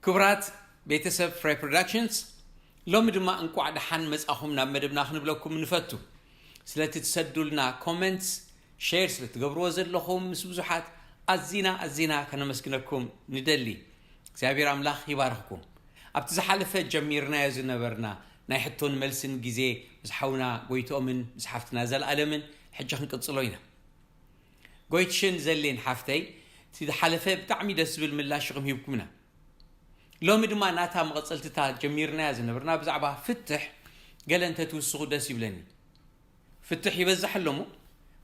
ክቡራት ቤተሰብ ፍሬ ፕሮዳክሽንስ፣ ሎሚ ድማ እንቋዕ ደሓን መጻኹም ናብ መደብና ክንብለኩም ንፈቱ። ስለቲ ትሰዱልና ኮመንትስ፣ ሼር ስለትገብርዎ ዘለኹም ምስ ብዙሓት ኣዚና ኣዚና ከነመስግነኩም ንደሊ። እግዚኣብሔር ኣምላኽ ይባርኽኩም። ኣብቲ ዝሓለፈ ጀሚርናዮ ዝነበርና ናይ ሕቶን መልስን ግዜ ምስ ሓውና ጎይትኦምን ምስ ሓፍትና ዘልኣለምን ሕጂ ክንቅጽሎ ኢና። ጎይትሽን ዘሌን ሓፍተይ፣ እቲ ዝሓለፈ ብጣዕሚ ደስ ዝብል ምላሽ ኢኹም ሂብኩምና። ሎሚ ድማ ናታ መቐጸልትታ ጀሚርናያ ዝነበርና ብዛዕባ ፍትሕ ገለ እንተትውስኹ ደስ ይብለኒ። ፍትሕ ይበዝሕ ኣሎ እሞ፣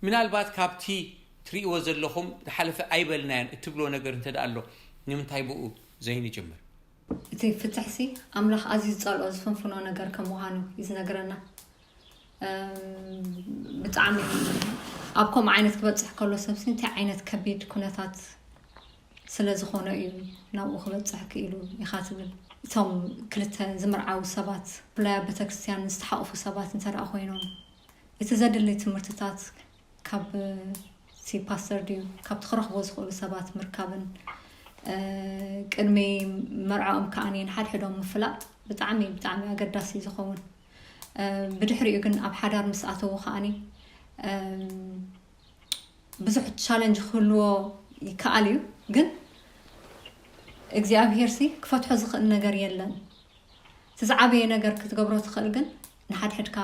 ምናልባት ካብቲ ትርእይዎ ዘለኹም ዝሓለፈ ኣይበልናዮን እትብልዎ ነገር እንተ ደኣ ኣሎ፣ ንምንታይ ብኡ ዘይንጅምር? እቲ ፍትሕሲ ኣምላኽ ኣዝዩ ዝጸልኦ ዝፍንፍኖ ነገር ከም ምዃኑ እዩ ዝነግረና። እም፣ ብጣዕሚ ኣብ ከምኡ ዓይነት ክበጽሕ ከሎ ሰብሲ እንታይ ዓይነት ከቢድ ኩነታት ስለ ዝኾነ እዩ ናብኡ ክበጽሕ ክኢሉ ኢኻ ትብል። እቶም ክልተ ዝምርዓዉ ሰባት ብፍላይ ኣብ ቤተክርስትያን ዝተሓቑፉ ሰባት እንተ ደኣ ኮይኖም እቲ ዘድሊ ትምህርትታት ካብ እቲ ፓስተር ድዩ ካብቲ ክረኽቦ ዝኽእሉ ሰባት ምርካብን እ፣ ቅድሚ መርዓኦም ከኣኒ ንሓድሕዶም ምፍላጥ ብጣዕሚ ብጣዕሚ ኣገዳሲ እዩ ዝኸውን። እ፣ ብድሕሪኡ ግን ኣብ ሓዳር ምስ ኣተዉ ከኣኒ እም፣ ብዙሕ ቻለንጅ ክህልዎ ይከኣል እዩ፣ ግን እግዚኣብሄርሲ ክፈትሖ ዝኽእል ነገር የለን። እቲ ዝዓበየ ነገር ክትገብሮ ትኽእል ግን ንሓድሕድካ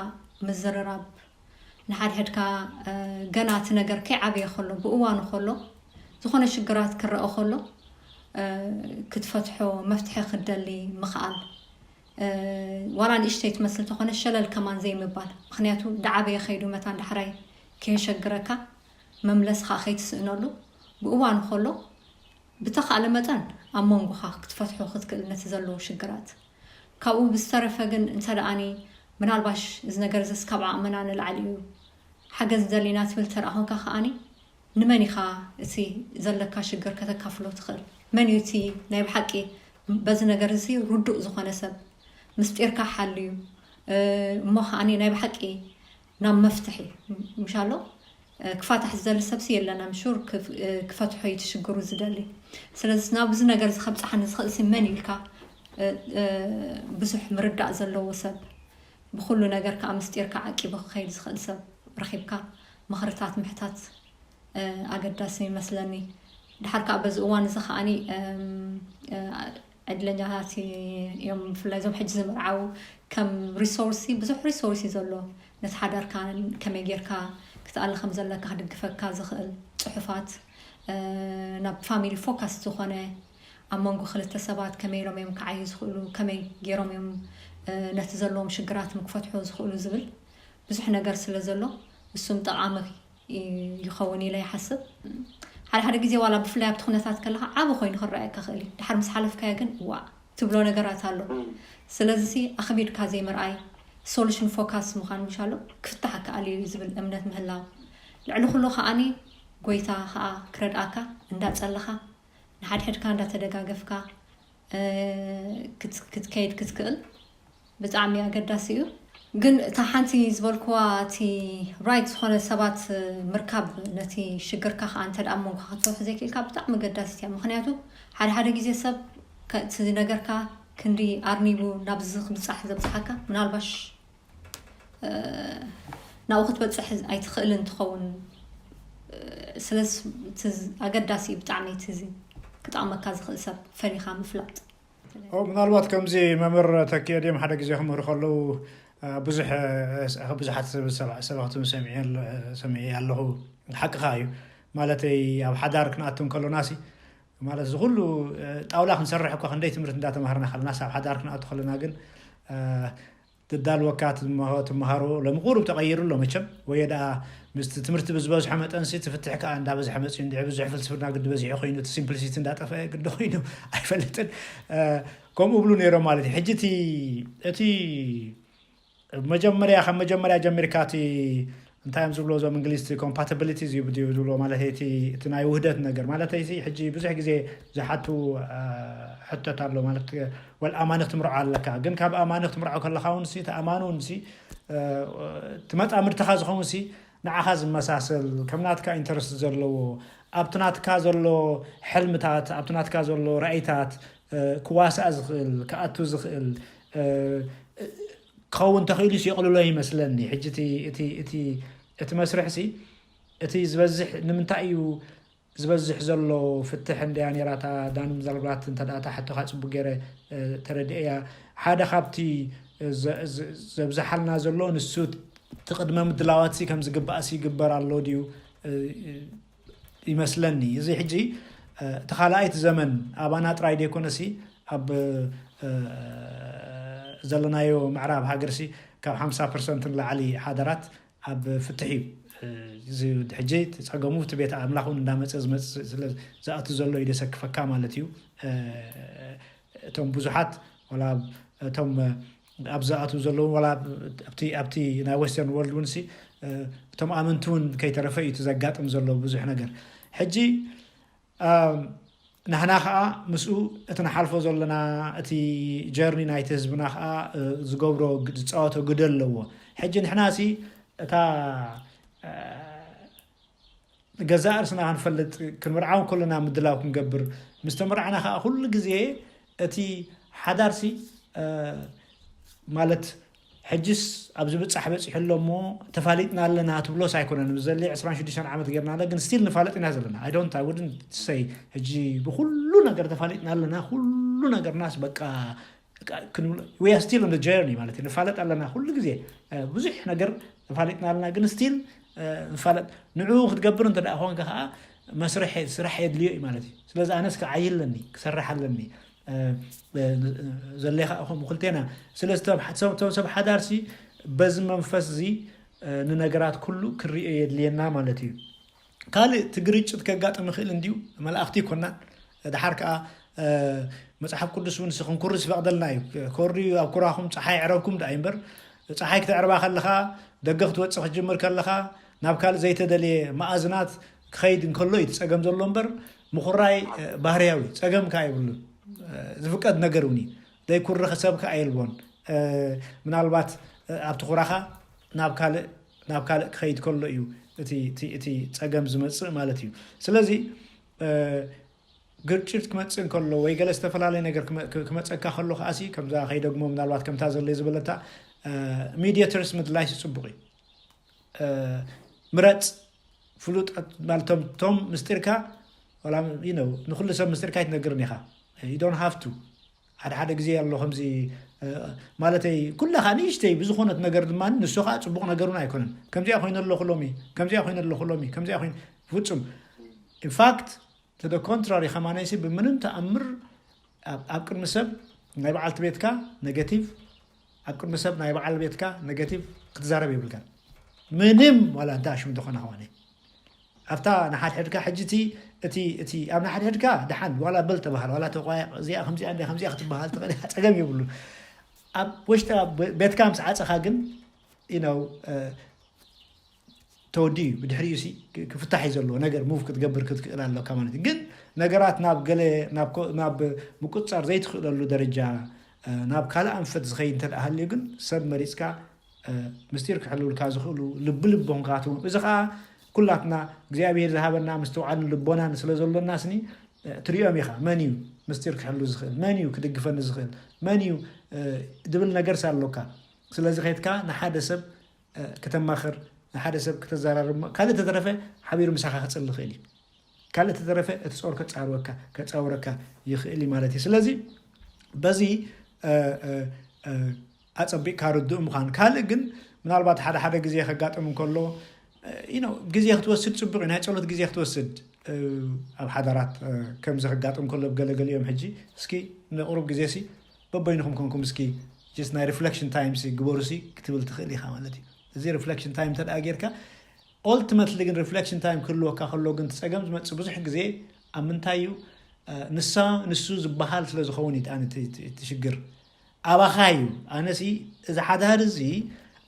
ምዝርራብ፣ ንሓድሕድካ እ፣ ገና እቲ ነገር ከይዓበየ ከሎ ብእዋኑ ከሎ ዝኾነ ሽግራት ክረአ ከሎ እ፣ ክትፈትሖ መፍትሒ ክትደሊ ምኽኣል እ፣ ዋላ ንእሽተይ ትመስል ተኾነ ሸለል ከማን ዘይምባል፣ ምኽንያቱ እንዳዓበየ ከይዱ መታን ዳሕራይ ከየሸግረካ መምለስ ከዓ ከይትስእነሉ ብእዋኑ ከሎ ብተኻእለ መጠን ኣብ መንጎኻ ክትፈትሖ ክትክእል ነቲ ዘለዎ ሽግራት። ካብኡ ብዝተረፈ ግን እንተ ደኣኒ ምናልባሽ እዚ ነገር እዚስ ካብ ዓቕምና ንላዕሊ እዩ ሓገዝ ደሊና ትብል ተደኣ ኮንካ ከኣኒ ንመን ኢኻ እቲ ዘለካ ሽግር ከተካፍሎ ትኽእል? መን እዩ እቲ ናይ ብሓቂ በዚ ነገር እዚ ርዱእ ዝኾነ ሰብ? ምስጢርካ ሓልዩ እሞ ከኣኒ ናይ ብሓቂ ናብ መፍትሒ ምሻሎ ክፋታሕ ዝደሊ ሰብሲ የለን። ኣምሹር ክፈትሖ እዩ ትሽግሩ ዝደሊ። ስለዚ ናብዚ ነገር እዚ ከብፅሓኒ ዝኽእል ሲ መን ኢልካ ብዙሕ ምርዳእ ዘለዎ ሰብ ብኩሉ ነገር ከዓ ምስጢርካ ዓቂቡ ክኸይድ ዝኽእል ሰብ ረኺብካ ምኽርታት ምሕታት ኣገዳሲ ይመስለኒ። ድሓር ከዓ በዚ እዋን እዚ ከዓኒ ዕድለኛታት እዮም ብፍላይ እዞም ሕጂ ዝምርዓው ከም ሪሶርሲ ብዙሕ ሪሶርሲ ዘሎ ነቲ ሓዳርካ ከመይ ጌርካ ክትኣሊ ከም ዘለካ ክድግፈካ ዝኽእል ፅሑፋት ናብ ፋሚሊ ፎካስ ዝኾነ ኣብ መንጎ ክልተ ሰባት ከመይ ኢሎም እዮም ክዓዩ ዝኽእሉ ከመይ ገይሮም እዮም ነቲ ዘለዎም ሽግራት ምክፈትሑ ዝኽእሉ ዝብል ብዙሕ ነገር ስለ ዘሎ እሱም ጠቓሚ ይኸውን ኢለ ይሓስብ። ሓደ ሓደ ግዜ ዋላ ብፍላይ ኣብቲ ኩነታት ከለኻ ዓቢ ኮይኑ ክረኣየካ ክእል እዩ። ድሓር ምስ ሓለፍካዮ ግን እዋእ ትብሎ ነገራት ኣሎ። ስለዚ ኣኽቢድካ ዘይምርኣይ ሶሉሽን ፎካስ ምዃን ምሻሎ ክፍታሕ ኣከኣል እዩ ዝብል እምነት ምህላው። ልዕሊ ኩሉ ከዓኒ ጎይታ ከዓ ክረድኣካ እንዳጸለኻ ንሓድሕድካ እንዳተደጋገፍካ ክትከይድ ክትክእል ብጣዕሚ ኣገዳሲ እዩ። ግን እታ ሓንቲ ዝበልክዋ እቲ ራይት ዝኾነ ሰባት ምርካብ ነቲ ሽግርካ ከዓ እንተ ደኣ መንጎ ክትፈትሑ ዘይክእልካ ብጣዕሚ ኣገዳሲት እያ። ምክንያቱ ሓደ ሓደ ግዜ ሰብ እቲ ነገርካ ክንዲ ኣርኒቡ ናብዚ ክብፃሕ ዘብፅሓካ ምናልባሽ ናብኡ ክትበፅሕ ኣይትኽእልን ትኸውን። ስለዚ ኣገዳሲ እዩ ብጣዕሚ እቲ ክጠቕመካ ዝኽእል ሰብ ፈሊኻ ምፍላጥ። ምናልባት ከምዚ መምህር ተኪኤ ድዮም ሓደ ግዜ ክምህሩ ከለዉ ብዙሕ ብዙሓት ሰባኽቲ ሰሚዐ ኣለኹ። ሓቅኻ እዩ። ማለተይ ኣብ ሓዳር ክንኣቱ እንከሎናሲ ማለት እዚ ኩሉ ጣውላ ክንሰርሕ እኳ ክንደይ ትምህርቲ እንዳተማሃርና ከለናስ ኣብ ሓዳር ክንኣቱ ከለና ግን ትዳልወካ ትምሃሮ ሎም ቁሩብ ተቐይሩ ኣሎ መቸም ወየ ደኣ ምስቲ ትምህርቲ ብዝበዝሖ መጠንሲ እቲ ፍትሕ ከዓ እንዳበዝሐ መፅኡ እንድዒ ብዙሕ ፍልስፍና ግዲ በዚሑ ኮይኑ እቲ ሲምፕሊሲቲ እንዳጠፈአ ግዲ ኮይኑ ኣይፈልጥን ከምኡ ብሉ ነይሮም ማለት እዩ ሕጂ እቲ መጀመርያ ካብ መጀመርያ ጀሚርካ እቲ እንታይ እዮም ዝብሎ እዞም እንግሊዝ፣ compatibility እዩ ዝብሎ፣ ማለት እቲ ናይ ውህደት ነገር ማለት እዚ። ሕጂ ብዙሕ ግዜ ዝሓቱ ሕቶት ኣሎ ማለት፣ ወል ኣማኒ ክትምርዖ ኣለካ፣ ግን ካብ ኣማኒ ክትምርዖ ከለካ እውን እቲ ኣማኒ እውን እቲ መጻምድትኻ ዝኸውን ንዓኻ ዝመሳሰል፣ ከም ናትካ ኢንተረስት ዘለዎ፣ ኣብቲ ናትካ ዘሎ ሕልምታት፣ ኣብቲ ናትካ ዘሎ ራእይታት ክዋሳእ ዝኽእል፣ ክኣቱ ዝኽእል ክኸውን ተኽኢሉ የቕልሎ ይመስለኒ። ሕጂ እቲ መስርሕ ሲ እቲ ዝበዝሕ ንምንታይ እዩ ዝበዝሕ ዘሎ ፍትሕ እንድያ ነይራ እታ ዳኑ። ምናልባት እንተ ደኣ እታ ሕቶኻ ጽቡቕ ገይረ ተረድኤያ፣ ሓደ ካብቲ ዘብዝሓልና ዘሎ ንሱ እቲ ቅድመ ምድላዋት ሲ ከም ዝግባእ ሲ ይግበር ኣሎ ድዩ ይመስለኒ። እዚ ሕጂ እቲ ካልኣይቲ ዘመን ኣባና ጥራይ ደይኮነ ሲ ኣብ ዘለናዮ ምዕራብ ሃገር ሲ ካብ ሓምሳ ፐርሰንት ንላዕሊ ሓደራት ኣብ ፍትሕ እዩ። እዚ ሕጂ ጸገሙ እቲ ቤት ኣምላኽ እውን እንዳመጸ ዝመጽእ ስለ ዝኣቱ ዘሎ እዩ ደሰክፈካ ማለት እዩ። እቶም ብዙሓት ወላ እቶም ኣብ ዝኣትዉ ዘለዉ ወላ ኣብቲ ኣብቲ ናይ ዌስተርን ወርልድ እውን ሲ እቶም ኣመንቲ እውን ከይተረፈ እዩ እቲ ዘጋጥም ዘሎ ብዙሕ ነገር። ሕጂ ናህና ከዓ ምስኡ እቲ ንሓልፎ ዘለና እቲ ጀርኒ ናይቲ ህዝብና ከዓ ዝገብሮ ዝፃወቶ ግደ ኣለዎ። ሕጂ ንሕና ሲ እታ ገዛእ ርእስና ክንፈልጥ ክንምርዓው ከለና ምድላው ክንገብር ምስ ተመርዓና ከዓ ኩሉ ግዜ እቲ ሓዳርሲ ማለት ሕጅስ ኣብ ዝብፃሕ በፂሑ ኣሎ እሞ ተፋሊጥና ኣለና ትብሎስ ኣይኮነን። ብዘሊ ዕስራን ሽዱሽተን ዓመት ጌርና ኣለ ግን ስቲል ንፋለጥ ኢና ዘለና። I don't, I wouldn't say ሕጂ ብኩሉ ነገር ተፋሊጥና ኣለና ኩሉ ነገርናስ በቃ we are still on the journey ማለት እዩ። ንፋለጥ ኣለና ኩሉ ግዜ ብዙሕ ነገር ተፋሊጥና ኣለና ግን ስቲል ንፋለጥ ንዕኡ ክትገብር እንተ ደኣ ኮንካ ከዓ መስርሕ ስራሕ የድልዮ እዩ ማለት እዩ። ስለዚ ኣነስ ክዓይ ኣለኒ ክሰርሕ ኣለኒ ዘሌኻ እኹም ክልቴና። ስለዚ እቶም ሰብ ሓዳርሲ በዚ መንፈስ እዚ ንነገራት ኩሉ ክርእዮ የድልየና ማለት እዩ። ካልእ እቲ ግርጭት ከጋጥም ይኽእል እንድዩ። መላእኽቲ ይኮናን። ድሓር ከዓ መፅሓፍ ቅዱስ እውን ክንኩርስ ይፈቕደልና እዩ። ኮሪ ኣብ ኩራኹም ፀሓይ ዕረብኩም ደኣ እምበር ፀሓይ ክተዕርባ ከለኻ ደገ ክትወፅእ ክትጅምር ከለኻ ናብ ካልእ ዘይተደልየ መኣዝናት ክኸይድ እንከሎ እዩ ጸገም ዘሎ እምበር ምኹራይ ባህርያዊ ጸገም ከኣ የብሉን። ዝፍቀድ ነገር እውን እዩ። ዘይኩርኽ ሰብ ከኣ የልቦን። ምናልባት ኣብቲ ኩራኻ ናብ ካልእ ናብ ካልእ ክኸይድ ከሎ እዩ እቲ ጸገም ዝመጽእ ማለት እዩ። ስለዚ ግርጭት ክመጽእ እንከሎ ወይ ገለ ዝተፈላለየ ነገር ክመጸካ ከሎ ከኣሲ ከምዛ ከይደግሞ ምናልባት ከምታ ዘለይ ዝበለታ ሚዲየተርስ ምድላይሲ ጽቡቕ እዩ። ምረጽ ፍሉጣት ማለቶም ቶም ምስጢርካ ንኩሉ ሰብ ምስጢርካ ኣይትነግርን ኢኻ። You don't have to ሓደ ሓደ ግዜ ኣሎ ከምዚ ማለተይ ኩላኻ ንእሽተይ ብዝኾነት ነገር ድማ ንሱ ከዓ ፅቡቕ ነገር እውን ኣይኮነን። ከምዚኣ ኮይነ ኣለኹ ሎሚ ከምዚኣ ኮይነ ኣለኹ ሎሚ ከምዚኣ ኮይነ ፍፁም ኢንፋክት to the contrary ከማነይሲ ብምንም ተኣምር ኣብ ቅድሚ ሰብ ናይ በዓልቲ ቤትካ ኔጋቲቭ ኣብ ቅድሚ ሰብ ናይ በዓል ቤትካ ኔጋቲቭ ክትዛረብ የብልካን። ምንም ዋላ እንተ ኣሽሙ እንተኾነ ከማነይ ኣብታ ንሓድሕድካ ሕጂ እቲ እቲ እቲ ኣብ ንሓድሕድካ ደሓን ዋላ በል ተባሃል ዋላ ተቋየቕ እዚኣ ከምዚኣ እንዲያ ከምዚኣ ክትበሃል ትኽእል ኢኻ፣ ጸገም የብሉ። ኣብ ውሽጢ ቤትካ ምስ ዓጸኻ ግን you know ተወዲኡ እዩ። ብድሕሪኡ ሲ ክፍታሕ እዩ ዘለዎ ነገር ሙቭ ክትገብር ክትክእል ኣለካ ማለት እዩ። ግን ነገራት ናብ ገለ ናብ ምቁፅፃር ዘይትኽእለሉ ደረጃ ናብ ካልእ ኣንፈት ዝኸይድ እንተ ሃልዩ ግን ሰብ መሪፅካ ምስጢር ክሕልውልካ ዝኽእሉ ልቢ ልቦም ክኣትዎም። እዚ ከዓ ኩላትና እግዚኣብሔር ዝሃበና ምስትውዓልን ልቦናን ስለ ዘሎና ስኒ ትሪኦም ኢኻ። መን እዩ ምስጢር ክሕሉ ዝኽእል? መን እዩ ክድግፈኒ ዝኽእል? መን እዩ ድብል ነገር ሳሎካ። ስለዚ ከይትካ ንሓደ ሰብ ከተማኽር ንሓደ ሰብ ከተዘራርብ ካልእ ተተረፈ ሓቢሩ ምሳኻ ክፅሊ ይኽእል እዩ። ካልእ ተተረፈ እቲ ጾር ከጻርወካ ከጻውረካ ይኽእል እዩ ማለት እዩ። ስለዚ በዚ ኣጸቢቕካ ርዱእ ምዃን። ካልእ ግን ምናልባት ሓደ ሓደ ግዜ ከጋጥም እንከሎ ግዜ ክትወስድ ጽቡቕ እዩ። ናይ ጸሎት ግዜ ክትወስድ ኣብ ሓዳራት ከምዚ ከጋጥም ከሎ ገለገሊኦም ሕጂ እስኪ ንቕሩብ ግዜ ሲ በበይንኹም ኮንኩም እስኪ ጀስት ናይ ሪፍሌክሽን ታይም ሲ ግበሩ ሲ ክትብል ትኽእል ኢኻ ማለት እዩ። እዚ ሪፍሌክሽን ታይም እንተ ደኣ ጌርካ ኦልቲመትሊ ግን ሪፍሌክሽን ታይም ክህልወካ ከሎ ግን እቲ ጸገም ዝመጽእ ብዙሕ ግዜ ኣብ ምንታይ እዩ ንሳ ንሱ ዝበሃል ስለ ዝኸውን እዩ እቲ ሽግር ኣባኻ እዩ። ኣነሲ እዚ ሓዳር እዚ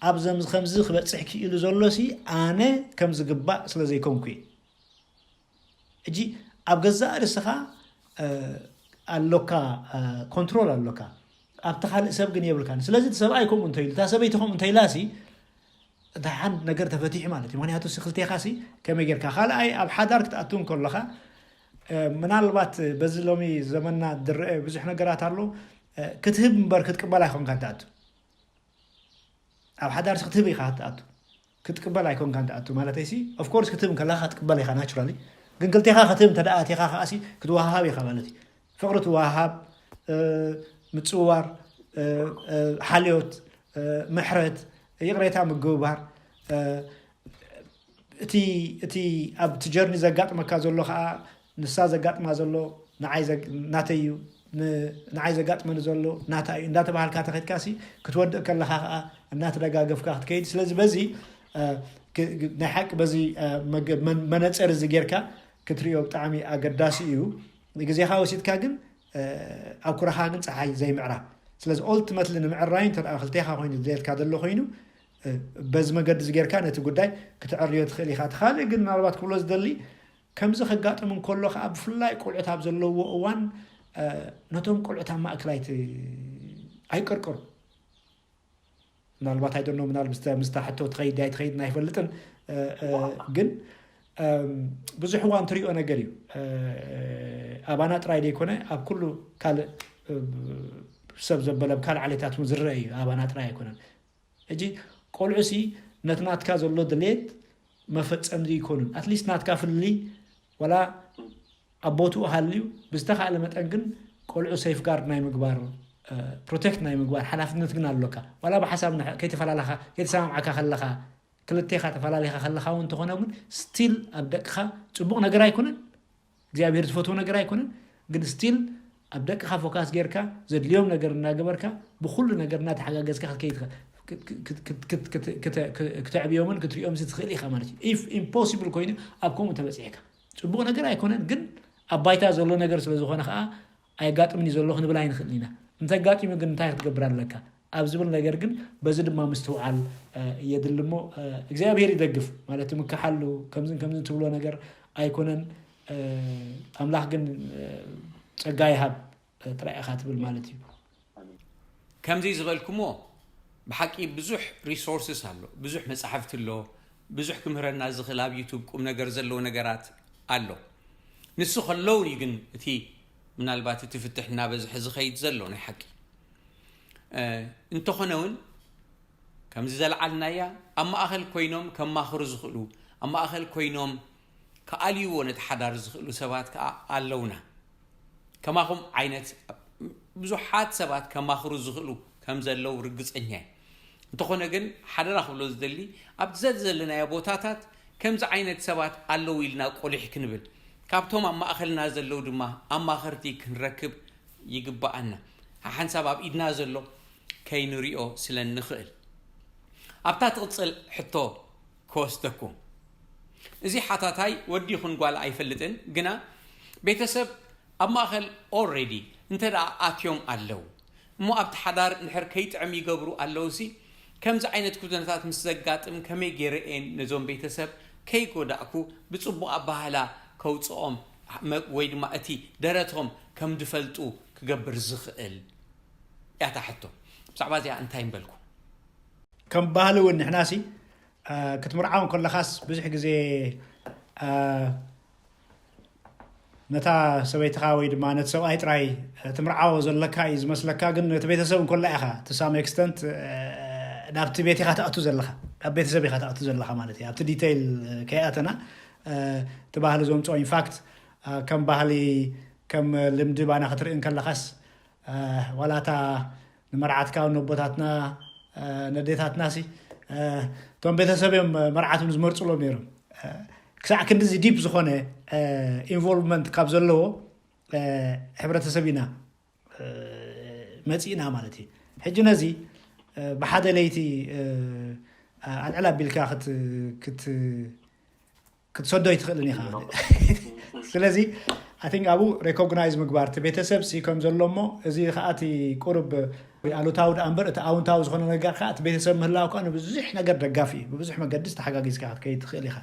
ኣብ ዘምዚ ከምዚ ክበፅሕ ክኢሉ ዘሎ ሲ ኣነ ከም ዝግባእ ስለ ዘይኮንኩ እየ። ሕጂ ኣብ ገዛእ ርእስኻ ኣሎካ፣ ኮንትሮል ኣሎካ፣ ኣብቲ ካልእ ሰብ ግን የብልካን። ስለዚ እቲ ሰብኣይ ከምኡ እንተኢሉ፣ እታ ሰበይቲ ከምኡ እንተኢላ ሲ፣ እንታይ ሓንቲ ነገር ተፈቲሑ ማለት እዩ። ምክንያቱ ሲ ክልቴኻ ሲ ከመይ ጌርካ፣ ካልኣይ ኣብ ሓዳር ክትኣቱ እንከለኻ፣ ምናልባት በዚ ሎሚ ዘመንና ዝረአ ብዙሕ ነገራት ኣሎ። ክትህብ እምበር ክትቅበል ኣይኮንካ ትኣቱ። ኣብ ሓዳር ሲ ክትህብ ኢኻ ትኣቱ፣ ክትቅበል ኣይኮንካ ትኣቱ ማለት ሲ። ኦፍኮርስ ክትህብ እንከለኻ ክትቅበል ኢኻ ናቹራሊ። ግን ክልቴኻ ክትህብ እንተ ኣቲኻ ከኣሲ ክትወሃሃብ ኢኻ ማለት እዩ። ፍቕሪ ትወሃሃብ፣ ምፅዋር፣ ሓልዮት፣ ምሕረት፣ ይቕሬታ ምግባር፣ እቲ እቲ ኣብቲ ጀርኒ ዘጋጥመካ ዘሎ ከዓ ንሳ ዘጋጥማ ዘሎ ንዓይ ዘግ- ናተይ እዩ፣ ን- ንዓይ ዘጋጥመኒ ዘሎ ናታ እዩ እንዳተባሃልካ ተኸድካ ሲ ክትወድእ ከለኻ ከዓ እናተደጋገፍካ ክትከይድ። ስለዚ በዚ እ፣ ግ- ግ- ናይ ሓቂ በዚ እ፣ መገ- መን- መነፅር እዚ ጌርካ ክትሪኦ ብጣዕሚ ኣገዳሲ እዩ። ንግዜኻ ወሲድካ ግን እ፣ ኣብ ኩራኻ ግን ፀሓይ ዘይምዕራብ። ስለዚ ኦልቲመትሊ ንምዕራይ እንተ ደኣ ክልቴኻ ኮይኑ ድሌትካ ዘሎ ኮይኑ እ፣ በዚ መገዲ እዚ ጌርካ ነቲ ጉዳይ ክትዕርዮ ትኽእል ኢኻ። እቲ ካልእ ግን ምናልባት ክብሎ ዝደሊ ከምዚ ከጋጥም እንከሎ ከዓ ብፍላይ ቆልዑት ኣብ ዘለውዎ እዋን እ፣ ነቶም ቆልዑት ኣብ ማእከል ኣይት- ኣይቀርቅሩ። ምናልባት ኣይደኖ ምናል ምስታ ምስታ ሕቶ ትኸይድ ኣይ ትኸይድ ኣይፈልጥን እ፣ እ፣ ግን እም፣ ብዙሕ እዋን ትሪኦ ነገር እዩ። እ፣ ኣባና ጥራይ ዘይኮነ ኣብ ኩሉ ካልእ እ፣ ሰብ ዘበለ ኣብ ካልእ ዓሌታት እውን ዝረአ እዩ። ኣባና ጥራይ ኣይኮነን። ሕጂ ቆልዑ ሲ ነቲ ናትካ ዘሎ ድሌት መፈጸም ዘይኮኑን ኣትሊስት ናትካ ፍልልይ ዋላ ኣብ ቦትኡ ሃልዩ ብዝተኻእለ መጠን ግን ቆልዑ ሴፍ ጋርድ ናይ ምግባር ፕሮቴክት ናይ ምግባር ሓላፍነት ግን ኣሎካ። ዋላ ብሓሳብ ንሕ- ከይተፈላለኻ ከይተሰማምዓካ ከለኻ ክልቴኻ ተፈላለኻ ከለኻ እውን እንተኾነ እውን ስቲል ኣብ ደቅኻ ጽቡቕ ነገር ኣይኮነን እግዚኣብሔር ዝፈትዎ ነገር ኣይኮነን። ግን ስቲል ኣብ ደቅኻ ፎካስ ጌርካ ዘድልዮም ነገር እናገበርካ ብኩሉ ነገር እናተሓጋገዝካ ክትከይድ ክትዕብዮምን ክትሪኦም ትኽእል ኢኻ ማለት እዩ። ኢፍ ኢምፖሲብል ኮይኑ ኣብ ከምኡ ተበፂሕካ ፅቡቕ ነገር ኣይኮነን። ግን ኣብ ባይታ ዘሎ ነገር ስለ ዝኾነ ከዓ ኣየጋጥምን እዩ ዘሎ ክንብል ኣይንኽእልን ኢና። እንተጋጢሙ ግን እንታይ ክትገብር ኣለካ ኣብ ዝብል ነገር ግን በዚ ድማ ምስትውዓል የድሊ እሞ እግዚኣብሔር ይደግፍ ማለት ምክሓሉ ከምዝን ከምዝን ትብሎ ነገር ኣይኮነን። ኣምላኽ ግን ጸጋ ይሃብ ጥራይ ኢኻ ትብል ማለት እዩ። ከምዚ ዝበልኩሞ ብሓቂ ብዙሕ ሪሶርስስ ኣሎ፣ ብዙሕ መፃሕፍቲ ኣሎ፣ ብዙሕ ክምህረና ዝኽእል ኣብ ዩቱብ ቁም ነገር ዘለዎ ነገራት ኣሎ። ንሱ ከለውን እዩ ግን እቲ ምናልባት እቲ ፍትሕ እናበዝሐ ዝኸይድ ዘሎ ናይ ሓቂ። እንተኾነ እውን ከምዚ ዘልዓልናያ ኣብ ማእኸል ኮይኖም ከማኽሩ ዝኽእሉ ኣብ ማእኸል ኮይኖም ክኣልይዎ ነቲ ሓዳር ዝኽእሉ ሰባት ከዓ ኣለውና። ከማኹም ዓይነት ብዙሓት ሰባት ከማኽሩ ዝኽእሉ ከም ዘለዉ ርግፀኛ እየ። እንተኾነ ግን ሓደራ ክብሎ ዝደሊ ኣብቲ ዘዘለናዮ ቦታታት ከምዚ ዓይነት ሰባት ኣለዉ ኢልና ቆሊሕ ክንብል ካብቶም ኣብ ማእኸልና ዘለዉ ድማ ኣማኸርቲ ክንረክብ ይግበኣና። ሓሓንሳብ ኣብ ኢድና ዘሎ ከይንሪኦ ስለ ንኽእል ኣብታ ትቕፅል ሕቶ ክወስደኩም። እዚ ሓታታይ ወዲ ይኹን ጓል ኣይፈልጥን፣ ግና ቤተሰብ ኣብ ማእኸል ኦልሬዲ እንተ ደኣ ኣትዮም ኣለዉ እሞ ኣብቲ ሓዳር እንድሕር ከይጥዕም ይገብሩ ኣለዉ ሲ ከምዚ ዓይነት ኩነታት ምስ ዘጋጥም ከመይ ገይረ እየን ነዞም ቤተሰብ ከይጎዳእኩ ብፅቡቕ ኣባህላ ከውፅኦም ወይ ድማ እቲ ደረቶም ከም ድፈልጡ ክገብር ዝኽእል እያ እታ ሕቶ። ብዛዕባ እዚኣ እንታይ ምበልኩ? ከም ባህሊ እውን ንሕናሲ ክትምርዓው ከለኻስ ብዙሕ ግዜ ነታ ሰበይትኻ ወይ ድማ ነቲ ሰብኣይ ጥራይ ትምርዓዎ ዘለካ እዩ ዝመስለካ፣ ግን ነቲ ቤተሰብ እንኮላ ኢኻ to some extent ናብቲ ቤት ኢኻ ትኣቱ ዘለኻ፣ ናብ ቤተሰብ ኢኻ ትኣቱ ዘለኻ ማለት እዩ። ኣብቲ ዲቴይል ከይኣተና እቲ ባህሊ ዘምፅኦ ኢንፋክት ከም ባህሊ ከም ልምዲ ባና ክትርኢ እንከለኻስ ዋላ እታ ንመርዓትካ ነቦታትና ነዴታትና ሲ እቶም ቤተሰብ እዮም መርዓቶም ዝመርፅሎም ነይሮም። ክሳዕ ክንድዚ ዲፕ ዝኾነ ኢንቮልቭመንት ካብ ዘለዎ ሕብረተሰብ ኢና መፂእና ማለት እዩ። ሕጂ ነዚ ብሓደ ለይቲ ኣልዕል ኣቢልካ ክትሰዶ ኣይትኽእልን ኢኻ። ስለዚ I think ኣብኡ recognize ምግባር እቲ ቤተሰብ ሲ ከም ዘሎ እሞ፣ እዚ ከዓ እቲ ቁሩብ ኣሉታዊ ደኣ እምበር እቲ ኣውንታዊ ዝኾነ ነገር ከዓ እቲ ቤተሰብ ምህላው ከዓ ንብዙሕ ነገር ደጋፊ እዩ። ብብዙሕ መገዲ ዝተሓጋጊዝካ ክትከይድ ትኽእል ኢኻ።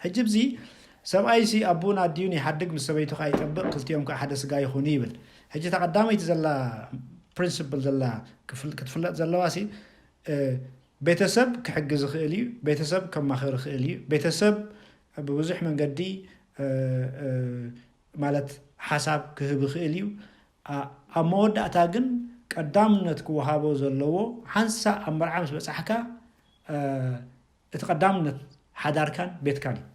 ሕጂ ብዚ ሰብኣይ ሲ ኣቡን ኣዲዩን ይሓድግ፣ ምስ ሰበይቱ ከዓ ይጠብቕ፣ ክልቲኦም ከዓ ሓደ ስጋ ይኹኑ ይብል። ሕጂ እታ ቀዳመይቲ ዘላ ፕሪንስፕል ዘላ ክፍል- ክትፍለጥ ዘለዋ ሲ ቤተሰብ ክሕግዝ ይኽእል እዩ። ቤተሰብ ከማኽር ይኽእል እዩ። ቤተሰብ ብብዙሕ መንገዲ ማለት ሓሳብ ክህብ ይኽእል እዩ። ኣብ መወዳእታ ግን ቀዳምነት ክወሃቦ ዘለዎ ሓንሳእ ኣብ መርዓ ምስ በፃሕካ እቲ ቀዳምነት ሓዳርካን ቤትካን እዩ።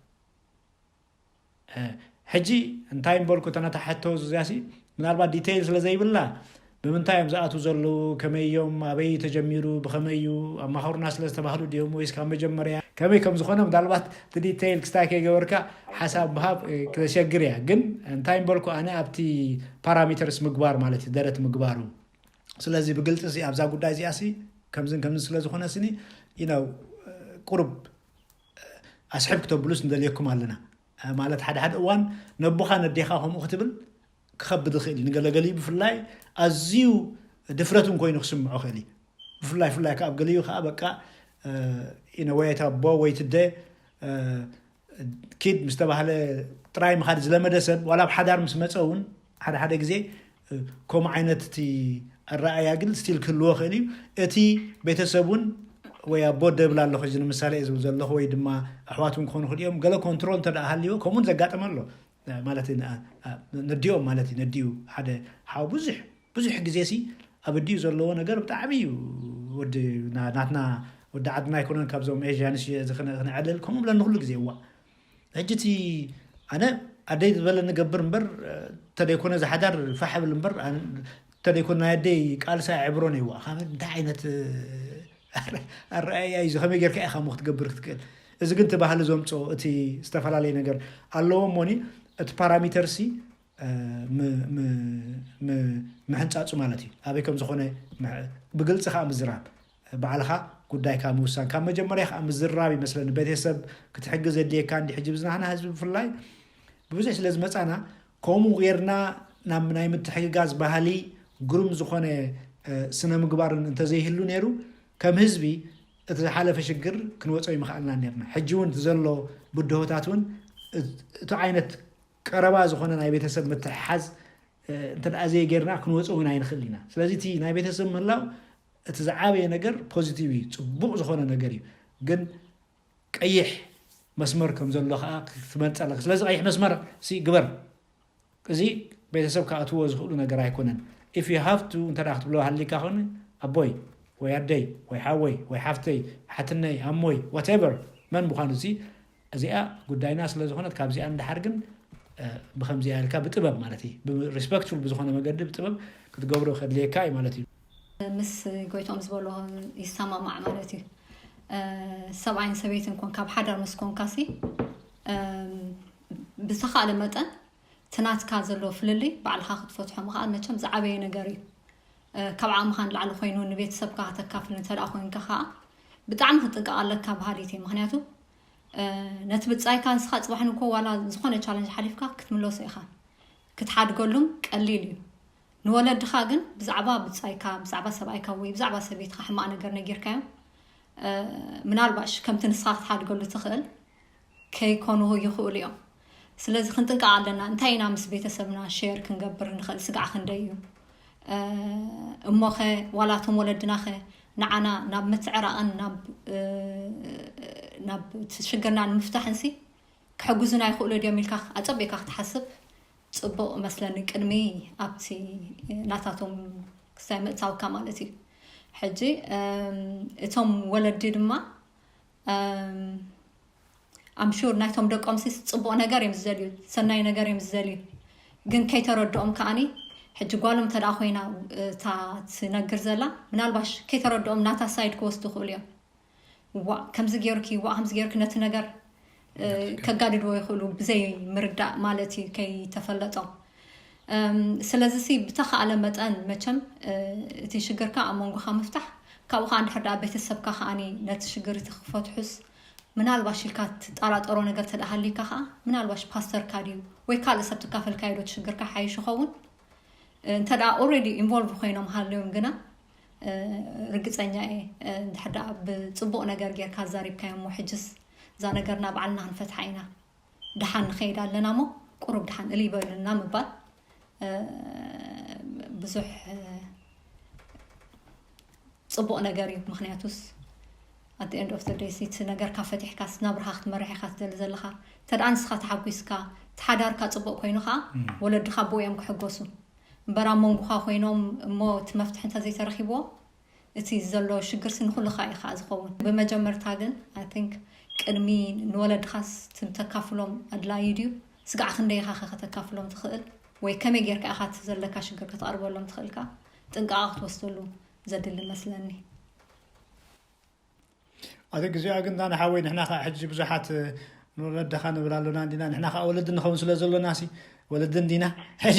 ሕጂ እንታይ እምበልኩ እተነታ ሕቶ እዚኣሲ ምናልባት ዲቴይል ስለ ዘይብላ ብምንታይ እዮም ዝኣትዉ ዘለዉ፣ ከመይ እዮም፣ ኣበይ ተጀሚሩ፣ ብኸመይ እዩ፣ ኣማኸሩና ስለ ዝተባህሉ ድዮም ወይስ ካብ መጀመርያ ከመይ ከም ዝኾነ ምናልባት እቲ ዲቴይል ክስታይ ከይገበርካ ሓሳብ ምሃብ ክተሸግር እያ። ግን እንታይ እምበልኩ ኣነ ኣብቲ ፓራሜተርስ ምግባር ማለት እዩ ደረት ምግባሩ። ስለዚ ብግልፂ እዚ ኣብዛ ጉዳይ እዚኣ ሲ ከምዝን ከምዝን ስለ ዝኾነ ስኒ you know ቁሩብ ኣስሕብ ክተብሉስ ንደልየኩም ኣለና። ማለት ሓደ ሓደ እዋን ነቦኻ ነዴኻ ከምኡ ክትብል ክኸብድ ይኽእል እዩ። ንገለገሊ ብፍላይ ኣዝዩ ድፍረት እውን ኮይኑ ክስምዖ ይኽእል እዩ። ብፍላይ ፍላይ ከዓ ኣብ ገሊኡ ከዓ በቃ ኢነ ወይ ኣቦ ወይ ትደ ኪድ ምስ ተባህለ ጥራይ ምኻድ ዝለመደ ሰብ ዋላ ኣብ ሓዳር ምስ መፀ እውን ሓደ ሓደ ግዜ ከምኡ ዓይነት እቲ ኣረኣያ ግን ስቲል ክህልዎ ይኽእል እዩ። እቲ ቤተሰብ እውን ወይ ኣቦ ደብል ኣለኹ እዚ ንምሳሌ እየ ዝብል ዘለኹ ወይ ድማ ኣሕዋት እውን ክኾኑ ይኽእሉ እዮም። ገለ ኮንትሮል እንተ ደኣ ሃልይዎ ከምኡውን ዘጋጠመ ኣሎ ማለት እዩ። ነዲኦም ማለት እዩ ነዲኡ ሓደ ሓው ብዙሕ ብዙሕ ግዜ ሲ ኣብ ኣዲኡ ዘለዎ ነገር ብጣዕሚ እዩ ወዲ ናትና ወዲ ዓድና ኣይኮነን ካብዞም ኤዥያንስ እዚ ክነዕልል ከምኡ ብለኒ ኩሉ ግዜ እዋ ሕጂ እቲ ኣነ ኣደይ ዝበለ ንገብር እምበር ተደይኮነ ዝሓዳር ፋሕ ብል እምበር ተደይኮነ ናይ ኣደይ ቃልሳ ዕብሮን ይዋ ካብ እንታይ ዓይነት ኣረኣያ እዩ ከመይ ጌርካ ኢኻ ሞ ክትገብር ክትክእል እዚ ግን እቲ ባህሊ ዘምፅኦ እቲ ዝተፈላለየ ነገር ኣለዎ እሞኒ እቲ ፓራሚተር ሲ ምሕንፃፁ ማለት እዩ ኣበይ ከም ዝኾነ ብግልፂ ከዓ ምዝራብ ባዕልኻ ጉዳይካ ምውሳን ካብ መጀመርያ ከዓ ምዝራብ ይመስለኒ ቤተሰብ ክትሕግዝ ዘድልየካ እንዲ ሕጂ ብዝናህና ህዝቢ ብፍላይ ብብዙሕ ስለ ዝመፃና ከምኡ ጌርና ናብ ናይ ምትሕግጋዝ ባህሊ ግሩም ዝኾነ ስነ ምግባርን እንተዘይህሉ ነይሩ ከም ህዝቢ እቲ ዝሓለፈ ሽግር ክንወፀ ይምኽኣልና ነርና ሕጂ እውን ዘሎ ብድሆታት እውን እቲ ዓይነት ቀረባ ዝኾነ ናይ ቤተሰብ ምትሕሓዝ እንተ ዘይጌርና ክንወፅእ እውን ኣይንኽእል ኢና ስለዚ እቲ ናይ ቤተሰብ ምህላው እቲ ዝዓበየ ነገር ፖዚቲቭ እዩ ፅቡቕ ዝኾነ ነገር እዩ ግን ቀይሕ መስመር ከም ዘሎ ከዓ ክትመንፀለክ ስለዚ ቀይሕ መስመር ሲ ግበር እዚ ቤተሰብ ክኣትዎ ዝኽእሉ ነገር ኣይኮነን if you have to እንተ ክትብሎ ሃሊካ ኾነ ኣቦይ ወይ ኣደይ ወይ ሓወይ ወይ ሓፍተይ ሓትነይ ኣሞይ whatever መን ምዃኑ ሲ እዚኣ ጉዳይና ስለ ዝኾነት ካብዚኣ ንድሓር ግን ብከምዚኣ ኢልካ ብጥበብ ማለት እዩ ሪስፐክትፉል ብዝኾነ መገዲ ብጥበብ ክትገብሮ ከድልየካ እዩ ማለት እዩ ምስ ጎይቶም ዝበሎ ይሰማማዕ ማለት እዩ ሰብኣይን ሰበይትን ኮን ካብ ሓዳር ምስ ኮንካሲ ብዝተኻእለ መጠን ትናትካ ዘሎ ፍልልይ ባዕልካ ክትፈትሖ ምኽኣል መቸም ዝዓበየ ነገር እዩ ካብ ዓቕምኻ ንላዕሊ ኮይኑ ንቤተሰብካ ከተካፍል እንተ ኮይንካ ከዓ ብጣዕሚ ክትጥንቀቕ ኣለካ በሃሊት እየ ምክንያቱ ነቲ ብጻይካ ንስኻ ጽባሕ ንግሆ ዋላ ዝኾነ ቻለንጅ ሓሊፍካ ክትምለሶ ኢኻ ክትሓድገሉም ቀሊል እዩ ንወለድኻ ግን ብዛዕባ ብጻይካ ብዛዕባ ሰብኣይካ ወይ ብዛዕባ ሰበይትኻ ሕማቕ ነገር ነጊርካዮም ምናልባሽ ከምቲ ንስኻ ክትሓድገሉ ትኽእል ከይኮኑ ይኽእሉ እዮም ስለዚ ክንጥንቀቕ ኣለና እንታይ ኢና ምስ ቤተሰብና ሸር ክንገብር ንኽእል ስጋዕ ክንደይ እዩ እሞኸ ዋላቶም ወለድናኸ ንዓና ናብ ምትዕራቕን ናብ ሽግርና ንምፍታሕንሲ ክሕግዙና ይኽእሉ ድዮም ኢልካ ኣጸቢቕካ ክትሓስብ ጽቡቕ መስለኒ ቅድሚ ኣብቲ ናታቶም ክሳይ ምእታውካ ማለት እዩ ሕጂ እቶም ወለዲ ድማ ኣምሹር ናይቶም ደቆምሲ ጽቡቕ ነገር እዮም ዝደልዩ ሰናይ ነገር እዮም ዝደልዩ ግን ከይተረድኦም ከኣኒ ሕጂ ጓሎም እንተ ኮይና እታ ትነግር ዘላ ምናልባሽ ከይተረድኦም ናታ ሳይድ ክወስዱ ይኽእሉ እዮም ዋ ከምዚ ገይርኪ ዋ ከምዚ ገይርኪ ነቲ ነገር ከጋድድዎ ይኽእሉ ብዘይ ምርዳእ ማለት እዩ ከይተፈለጦም ስለዚ ሲ ብተኻእለ መጠን መቸም እቲ ሽግርካ ኣብ መንጎኻ ምፍታሕ ካብኡ ከዓ እንድሕር ደኣ ቤተሰብካ ከዓኒ ነቲ ሽግር እቲ ክፈትሑስ ምናልባሽ ኢልካ ትጠራጠሮ ነገር ተደሃሊካ ከዓ ምናልባሽ ፓስተርካ ድዩ ወይ ካልእ ሰብ ትካፈልካዮ ዶ ትሽግርካ ሓይሽ ይኸውን። እንተ ደኣ ኦልሬዲ ኢንቮልቭ ኮይኖም ሃልዮም ግና ርግፀኛ እየ። እንድሕር ደኣ ብፅቡቕ ነገር ጌርካ ኣዛሪብካዮ እሞ ሕጅስ እዛ ነገር ናብ ዓልና ክንፈትሓ ኢና። ደሓን ንኸይድ ኣለና እሞ ቁሩብ ደሓን እልይ በሉልና ምባል ብዙሕ ፅቡቕ ነገር እዩ። ምክንያቱስ ኣት ኤንድ ኦፍ ደይ እቲ ነገርካ ፈቲሕካ ናብርኻ ክትመርሕ ኢካ ትደሊ ዘለካ። ተደኣ ንስኻ ተሓጒስካ ተሓዳርካ ፅቡቕ ኮይኑ ከዓ ወለድኻ ብኡ እዮም ክሕጎሱ። እምበር ኣብ መንጎኻ ኮይኖም እሞ እቲ መፍትሒ እንተዘይተረኪብዎ እቲ ዘሎ ሽግር ሲ ንኩልኻ እዩ ከዓ ዝኸውን። ብመጀመርታ ግን ኣይ ቲንክ ቅድሚ ንወለድኻስ ተካፍሎም ኣድላዩ ድዩ? ስጋዕ ክንደይ ኢኻ ከተካፍሎም ትኽእል ወይ ከመይ ጌርካ ኢኻ እቲ ዘለካ ሽግር ከተቕርበሎም ትኽእል ከዓ ጥንቃቐ ክትወስደሉ ዘድሊ መስለኒ። ኣቲ ግዜኣ ግን ዳና ሓወይ ንሕና ከዓ ሕጂ ብዙሓት ንወለድኻ ንብል ኣሎና እንዲና ንሕና ከዓ ወለዲ ንኸውን ስለ ዘሎና ሲ ወለዲ እንዲና ሕጂ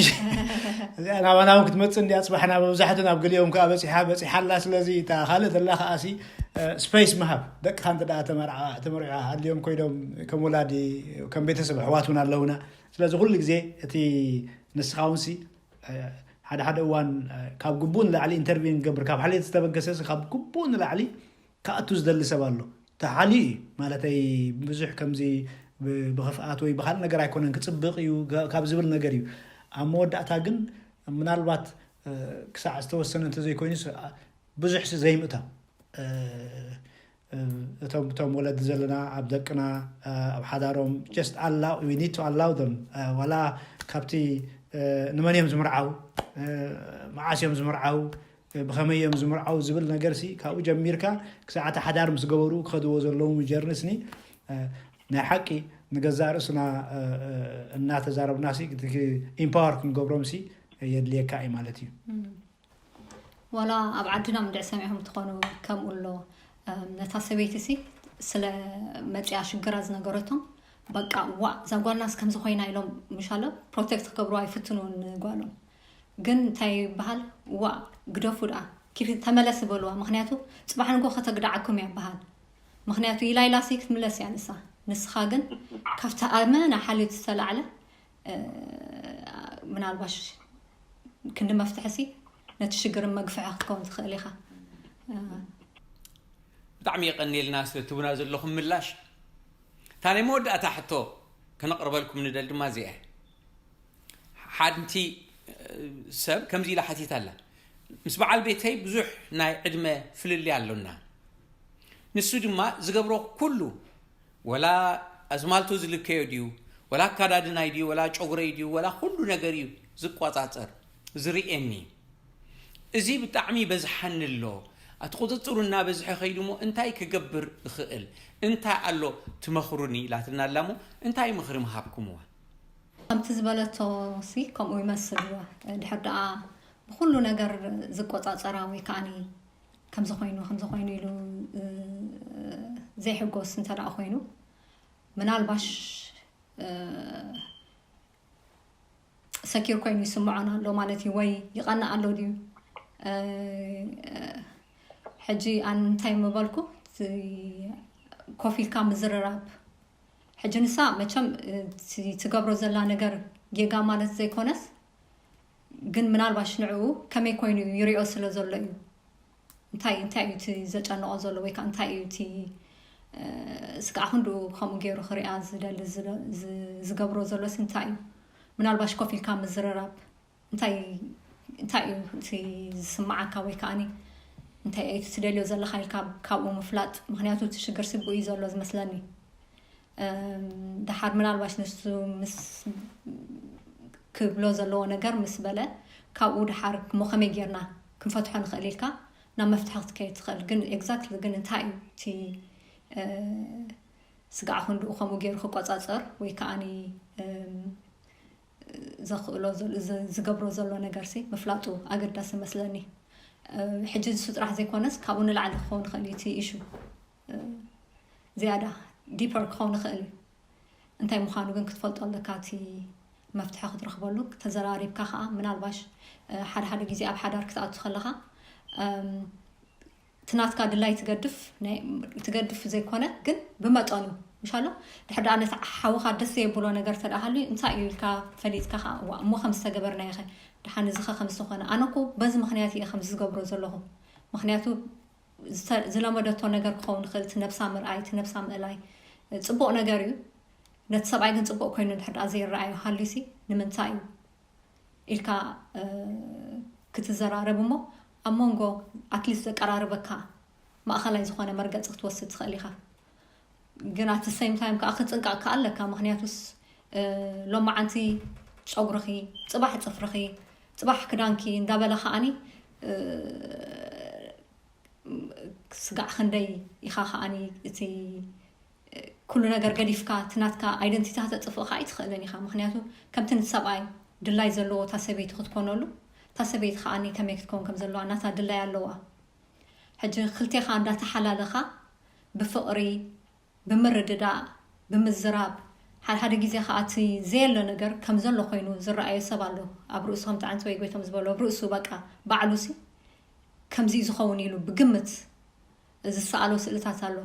እዚኣ ናባና እውን ክትመፅእ እንዲያ ፅባሕ ናብ መብዛሕቱ ናብ ገሊኦም ከዓ በፂሓ በፂሓ ኣላ ስለዚ እታ ካልእ ዘላ ከዓ ሲ ስፔስ ምሃብ ደቅኻ እንተ ደኣ ተመርዓ ተመርዓ ኣድልዮም ኮይዶም ከም ወላዲ ከም ቤተሰብ ኣሕዋት እውን ኣለውና ስለዚ ኩሉ ግዜ እቲ ንስኻ እውን ሲ ሓደ ሓደ እዋን ካብ ግቡእ ንላዕሊ ኢንተርቪው ንገብር ካብ ሓልየት ዝተበገሰ ካብ ግቡእ ንላዕሊ ክኣቱ ዝደሊ ሰብ ኣሎ ተሓልዩ እዩ ማለተይ ብዙሕ ከምዚ ብክፍኣት ወይ ብካልእ ነገር ኣይኮነን ክፅብቕ እዩ ካብ ዝብል ነገር እዩ ኣብ መወዳእታ ግን ምናልባት ክሳዕ ዝተወሰነ እንተዘይኮይኑ ብዙሕ ዘይምእታው እቶም እቶም ወለዲ ዘለና ኣብ ደቅና ኣብ ሓዳሮም just allow we need to allow them ዋላ ካብቲ ንመን እዮም ዝምርዓው መዓስ እዮም ዝምርዓው ብኸመይ እዮም ዝምርዓው ዝብል ነገር ሲ ካብኡ ጀሚርካ ክሳዕ እቲ ሓዳር ምስ ገበሩ ክኸድዎ ዘለዎም ጀርኒ ስኒ ናይ ሓቂ ንገዛእ ርእስና እናተዛረብና ሲ ኢምፓወር ክንገብሮም ሲ የድልየካ እዩ ማለት እዩ ዋላ ኣብ ዓድና ምድዕ ሰሚዕኹም ትኾኑ ከምኡ ኣሎ ነታ ሰበይቲ ሲ ስለ መፅያ ሽግራ ዝነገረቶም በቃ ዋ እዛ ጓልናስ ከምዚ ኮይና ኢሎም ምሻሎ ፕሮቴክት ክገብሩ ኣይፍትኑን ጓሎም ግን እንታይ ይበሃል ዋ ግደፉ ደኣ ኪፍ ተመለስ ይበልዋ ምክንያቱ ፅባሕ ንጎ ከተግዳዓኩም እያ በሃል ምክንያቱ ኢላ ኢላ ሲ ክትምለስ እያ ንሳ ንስኻ ግን ካብቲ ኣመና ሓልዮት ዝተላዕለ ምናልባሽ ክንዲ መፍትሒ ሲ ነቲ ሽግርን መግፍሒ ክትከውን ትኽእል ኢኻ ብጣዕሚ የቐንየልና ስለትቡና ዘለኹም ምላሽ እታ ናይ መወዳእታ ሕቶ ከነቕርበልኩም ንደል ድማ እዚኣ ሓንቲ ሰብ ከምዚ ኢላ ሓቲት ኣላ ምስ በዓል ቤተይ ብዙሕ ናይ ዕድመ ፍልልይ ኣሎና ንሱ ድማ ዝገብሮ ኩሉ ወላ ኣዝማልቶ ዝልከዮ ድዩ ወላ ኣካዳድናይ ድዩ ወላ ጨጉረይ ድዩ ወላ ኩሉ ነገር እዩ ዝቆፃፀር ዝርእየኒ እዚ ብጣዕሚ በዝሓኒ ኣሎ ኣቲ ቁፅፅሩ እናበዝሐ ከይዱ ሞ እንታይ ክገብር እኽእል እንታይ ኣሎ ትመኽሩኒ ኢላትና ኣላ ሞ እንታይ ምኽሪ ምሃብኩምዋ ከምቲ ዝበለቶ ሲ ከምኡ ይመስል ድሕር ደኣ ብኩሉ ነገር ዝቆፃፀራ ወይ ከዓኒ ከምዚ ኮይኑ ከምዚ ኮይኑ ኢሉ ዘይሕጎስ እንተ ደኣ ኮይኑ ምናልባሽ ሰኪር ኮይኑ ይስምዖን ኣሎ ማለት እዩ ወይ ይቐንእ ኣሎ ድዩ ሕጂ ኣን እንታይ ምበልኩ ኮፍ ኢልካ ምዝርራብ ሕጂ ንሳ መቸም ትገብሮ ዘላ ነገር ጌጋ ማለት ዘይኮነስ ግን ምናልባሽ ንዕኡ ከመይ ኮይኑ ይሪኦ ስለ ዘሎ እዩ እንታይ እንታይ እዩ እቲ ዘጨንቆ ዘሎ ወይ ከዓ እንታይ እዩ እቲ ስጋዕ ክንድኡ ከምኡ ገይሩ ክሪኣ ዝደሊ ዝገብሮ ዘሎስ እንታይ እዩ ምናልባሽ ኮፍ ኢልካ ምዝርራብ እንታይ እንታይ እዩ እቲ ዝስማዓካ ወይ ከዓ እንታይ እዩ ትደልዮ ዘለካ ኢልካ ካብኡ ምፍላጥ ምክንያቱ እቲ ሽግር ስብኡ እዩ ዘሎ ዝመስለኒ ደሓር ምናልባሽ ንሱ ምስ ክብሎ ዘለዎ ነገር ምስ በለ ካብኡ ደሓር ሞ ከመይ ጌርና ክንፈትሖ ንኽእል ኢልካ ናብ መፍትሒ ክትከይድ ትኽእል ግን exactly ግን እንታይ እዩ እቲ ስጋዕ ክንድኡ ከምኡ ገይሩ ክቆፃፀር ወይ ከዓኒ ዘኽእሎ ዝገብሮ ዘሎ ነገር ሲ ምፍላጡ ኣገዳሲ መስለኒ ሕጂ ንሱ ጥራሕ ዘይኮነስ ካብኡ ንላዕሊ ክኸውን ይኽእል እዩ እቲ ኢሹ ዝያዳ ዲፐር ክኸውን ይኽእል እዩ እንታይ ምዃኑ ግን ክትፈልጦ ኣለካ እቲ መፍትሒ ክትረኽበሉ ተዘራሪብካ ከዓ ምናልባሽ ሓደ ሓደ ግዜ ኣብ ሓዳር ክትኣቱ ከለካ ትናትካ ድላይ ትገድፍ ትገድፍ ዘይኮነ ግን ብመጠኑ ምሻሎ ድሕዳ ነቲ ሓውካ ደስ የብሎ ነገር ተደሃሉ እንታይ እዩ ኢልካ ፈሊጥካ ከዓ እሞ ከም ዝተገበርና ይኸ ድሓን እዚ ኸ ከም ዝኾነ ኣነኩ በዚ ምክንያት እየ ከም ዝገብሮ ዘለኹ ምክንያቱ ዝለመደቶ ነገር ክኸውን ይኽእል እቲ ነብሳ ምርኣይ እቲ ነብሳ ምእላይ ፅቡቕ ነገር እዩ ነቲ ሰብኣይ ግን ፅቡቕ ኮይኑ ድሕዳ ዘይረኣዩ ሃልዩሲ ንምንታይ እዩ ኢልካ ክትዘራረብ እሞ ኣብ መንጎ ኣትሊስት ዘቀራርበካ ማእኸላይ ዝኾነ መርገፂ ክትወስድ ትኽእል ኢኻ ግን ኣቲ ሴም ታይም ከዓ ክፅንቀቕካ ኣለካ ምክንያቱስ ሎማዓንቲ ፀጉርኺ ፅባሕ ፅፍርኺ ፅባሕ ክዳንኪ እንዳበለ ከዓኒ ስጋዕ ክንደይ ኢኻ ከዓኒ እቲ ኩሉ ነገር ገዲፍካ እቲ ናትካ ኣይደንቲታ ተጥፍእ ከዓ ኣይትኽእልን ኢኻ ምክንያቱ ከምቲ ንቲ ሰብኣይ ድላይ ዘለዎ እታ ሰበይቲ ክትኮነሉ እታ ሰበይቲ ከዓኒ ከመይ ክትከውን ከም ዘለዋ ናታ ድላይ ኣለዋ ሕጂ ክልቴኻ እንዳተሓላለኻ ብፍቕሪ ብምርድዳእ ብምዝራብ ሓደ ሓደ ግዜ ከዓ እቲ ዘየሎ ነገር ከም ዘሎ ኮይኑ ዝረኣዮ ሰብ ኣሎ ኣብ ርእሱ ከምቲ ዓንተ ወይ ጎይቶም ዝበሎ ኣብ ርእሱ በቃ ባዕሉ ሲ ከምዚ እዩ ዝኸውን ኢሉ ብግምት ዝሰኣሎ ስእልታት ኣሎ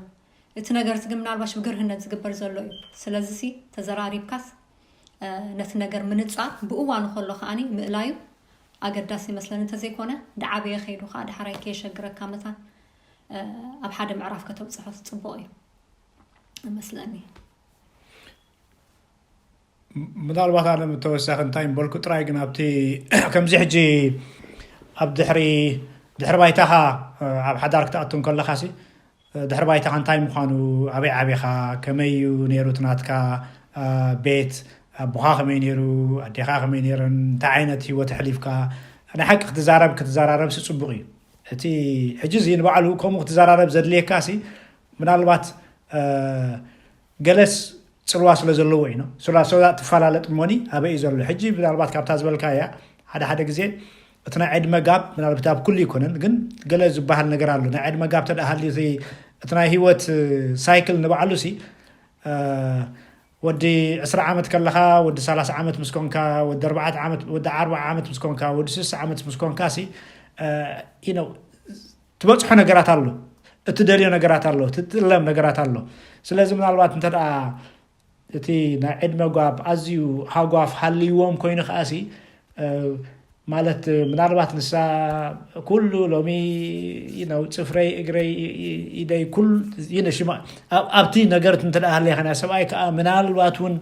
እቲ ነገር እቲ ግን ምናልባሽ ብግርህነት ዝግበር ዘሎ እዩ ስለዚ ሲ ተዘራሪብካስ ነቲ ነገር ምንፃር ብእዋኑ ከሎ ከዓኒ ምእላዩ ኣገዳሲ ይመስለኒ እንተዘይኮነ ዳዓበየ ከይዱ ከዓ ዳሕራይ ከየሸግረካ መታን ኣብ ሓደ ምዕራፍ ከተብፅሖ ፅቡቅ እዩ ይመስለኒ ምናልባት ኣነ ተወሳኺ እንታይ ምበልኩ ጥራይ ግን ኣብቲ ከምዚ ሕጂ ኣብ ድሕሪ ድሕሪ ባይታኻ ኣብ ሓዳር ክትኣቱ እንከለኻ ሲ ድሕሪ ባይታኻ እንታይ ምዃኑ ኣበይ ዓቤኻ ከመይ እዩ ነይሩ ትናትካ ቤት ኣቦኻ ከመይ ነይሩ ኣዴኻ ከመይ ነይረን እንታይ ዓይነት ህይወት ኣሕሊፍካ ናይ ሓቂ ክትዛረብ ክትዘራረብ ሲ ፅቡቅ እዩ እቲ ሕጂ እዚ ንባዕሉ ከምኡ ክትዘራረብ ዘድልየካ ሲ ምናልባት ገለስ ፅልዋ ስለ ዘለዎ እዩ ስላ ሰዛ ትፈላለጥ ሞኒ ኣበይ እዩ ዘሎ ሕጂ ምናልባት ካብታ ዝበልካ እያ ሓደ ሓደ ግዜ እቲ ናይ ዕድመ ጋብ ምናልባት ኣብ ኩሉ ይኮነን ግን ገለ ዝበሃል ነገር ኣሎ ናይ ዕድመ ጋብ ተደሃልዩ እቲ ናይ ህይወት ሳይክል ንባዕሉ ሲ ወዲ ዕስራ ዓመት ከለኻ ወዲ ሰላሳ ዓመት ምስ ኮንካ ወዲ ኣርባዕተ ዓመት ወዲ ኣርባዓ ዓመት ምስ ኮንካ ወዲ ስሳ ዓመት ምስ ኮንካ ሲ you know ትበፅሖ ነገራት ኣሎ እትደልዮ ነገራት ኣሎ ትጥለም ነገራት ኣሎ ስለዚ ምናልባት እንተ እቲ ናይ ዕድመ ጓብ ኣዝዩ ሃጓፍ ሃልይዎም ኮይኑ ከዓሲ ማለት ምናልባት ንሳ ኩሉ ሎሚ you know ፅፍረይ እግረይ ኢደይ ኩል you know ሽማ ኣብቲ ነገርት እንተ ሃለይ ከና ሰብኣይ ከዓ ምናልባት እውን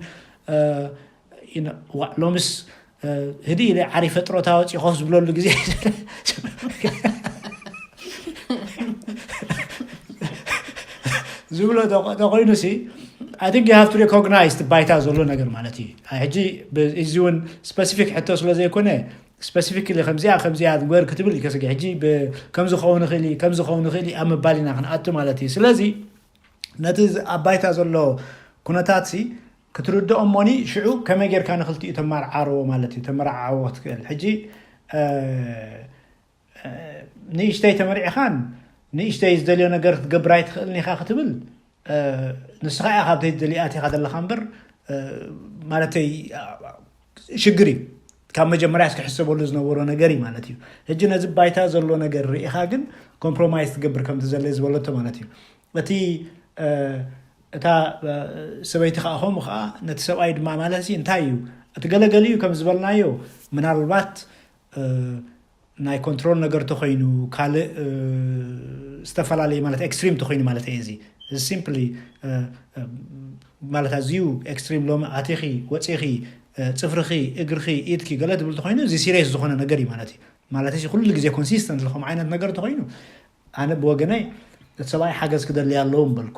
you know ዋ- ሎምስ ህዲ ኢለ ዓሪፈ ጥሮታ ወፂ ኮፍ ዝብለሉ ግዜ ዝብሎ ተኮይኑ ሲ I think you have to recognize ባይታ ዘሎ ነገር ማለት እዩ ሕጂ እዚ እውን ስፐሲፊክ ሕቶ ስለ ዘይኮነ ስፐሲፊክ ኢለ ከምዚኣ ከምዚኣ ንግበር ክትብል ይከስገ ሕጂ ከምዚ ክኸውን ይኽእል ከምዚ ክኸውን ይኽእል ኣብ ምባል ኢና ክንኣቱ ማለት እዩ ስለዚ ነቲ ኣብ ባይታ ዘሎ ኩነታት ሲ ክትርድኦ እሞኒ ሽዑ ከመይ ጌርካ ንክልቲኡ ተማርዓርዎ ማለት እዩ ተመራዓዎ ክትክእል ሕጂ ንእሽተይ ተመሪዕኻን ንእሽተይ ዝደልዮ ነገር ክትገብር ኣይትኽእልን ኢኻ ክትብል ንስኻ ኢኻ ካብተይ ዝደልያ ኣቲኻ ዘለኻ እምበር ማለተይ ሽግር እዩ ካብ መጀመርያ እስክሕሰበሉ ዝነበሮ ነገር እዩ ማለት እዩ ሕጂ ነዚ ባይታ ዘሎ ነገር ርኢኻ ግን ኮምፕሮማይዝ ትገብር ከምቲ ዘለ ዝበለቶ ማለት እዩ እቲ እታ ሰበይቲ ከዓ ከምኡ ከዓ ነቲ ሰብኣይ ድማ ማለት እንታይ እዩ እቲ ገለገሊኡ ከም ዝበልናዮ ምናልባት ናይ ኮንትሮል ነገር ተኮይኑ ካልእ ዝተፈላለየ ማለት ኤክስትሪም ተኮይኑ ማለት እየ እዚ እዚ ሲምፕሊ ማለት ኣዝዩ ኤክስትሪም ሎሚ ኣቲኺ ወፂኺ ፅፍርኺ እግርኺ ኢድኪ ገለ ትብል ተኮይኑ እዚ ሲሪየስ ዝኾነ ነገር እዩ ማለት እዩ ማለት እዚ ኩሉ ግዜ ኮንሲስተንት ዝኾም ዓይነት ነገር ተኮይኑ ኣነ ብወገነይ እቲ ሰብኣይ ሓገዝ ክደልያ ኣለዎ ምበልኩ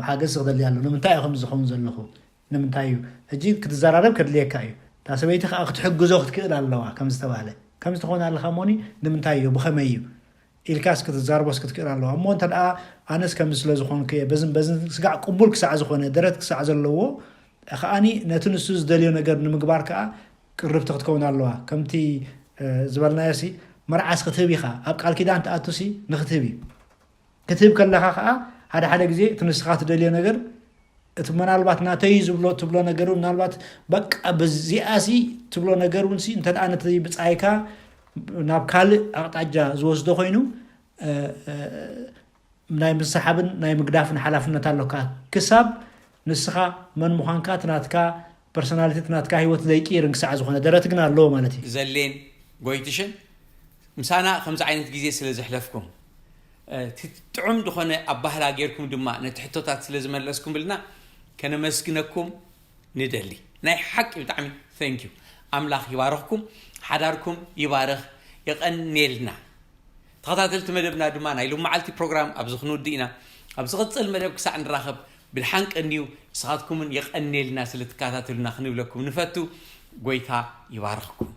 ሓገዝ ክደልያ ኣለዎ ንምንታይ እዩ ከም ዝኸውን ዘለኹ ንምንታይ እዩ ሕጂ ክትዘራረብ ከድልየካ እዩ እታ ሰበይቲ ከዓ ክትሕግዞ ክትክእል ኣለዋ ከም ዝተባህለ ከም ዝተኾነ ኣለካ ሞኒ ንምንታይ እዩ ብኸመይ እዩ ኢልካስ ክትዛርቦስ ክትክእል ኣለዋ እሞ እንተ ኣነስ ከም ስለ ዝኾንኩ እየ በዝን በዝን ስጋዕ ቅቡል ክሳዕ ዝኾነ ደረት ክሳዕ ዘለዎ ከዓኒ ነቲ ንሱ ዝደልዮ ነገር ንምግባር ከዓ ቅርብቲ ክትከውን ኣለዋ ከምቲ ዝበልናዮ ሲ መርዓስ ክትህብ ኢኻ ኣብ ቃል ኪዳን ትኣቱ ሲ ንክትህብ እዩ ክትህብ ከለኻ ከዓ ሓደ ሓደ ግዜ እቲ ንስኻ ትደልዮ ነገር እቲ ምናልባት ናተይ ዝብሎ ትብሎ ነገር ምናልባት በቃ በዚኣሲ ትብሎ ነገር እውን እንተ ነቲ ብፃይካ ናብ ካልእ ኣቕጣጃ ዝወስዶ ኮይኑ ናይ ምስሓብን ናይ ምግዳፍን ሓላፍነት ኣሎካ። ክሳብ ንስኻ መን ምዃንካ፣ እቲ ናትካ ፐርሶናሊቲ፣ እቲ ናትካ ህይወት ዘይቅይር እንክሳዕ ዝኾነ ደረት ግን ኣለዎ ማለት እዩ። ዘሌን ጎይትሽን ምሳና ከምዚ ዓይነት ግዜ ስለ ዘሕለፍኩም፣ እቲ ጥዑም ዝኾነ ኣባህላ ጌርኩም ድማ ነቲ ሕቶታት ስለ ዝመለስኩምልና ከነመስግነኩም ንደሊ። ናይ ሓቂ ብጣዕሚ thank you። ኣምላኽ ይባርኽኩም፣ ሓዳርኩም ይባርኽ። የቐንየልና። ተኸታተልቲ መደብና ድማ ናይ ሎም መዓልቲ ፕሮግራም ኣብዚ ክንውድእ ኢና። ኣብ ዝቕጽል መደብ ክሳዕ ንራኸብ ብድሓን ቀንዩ። ንስኻትኩምን የቐንየልና ስለ ትከታተሉና ክንብለኩም ንፈቱ። ጎይታ ይባርኽኩም።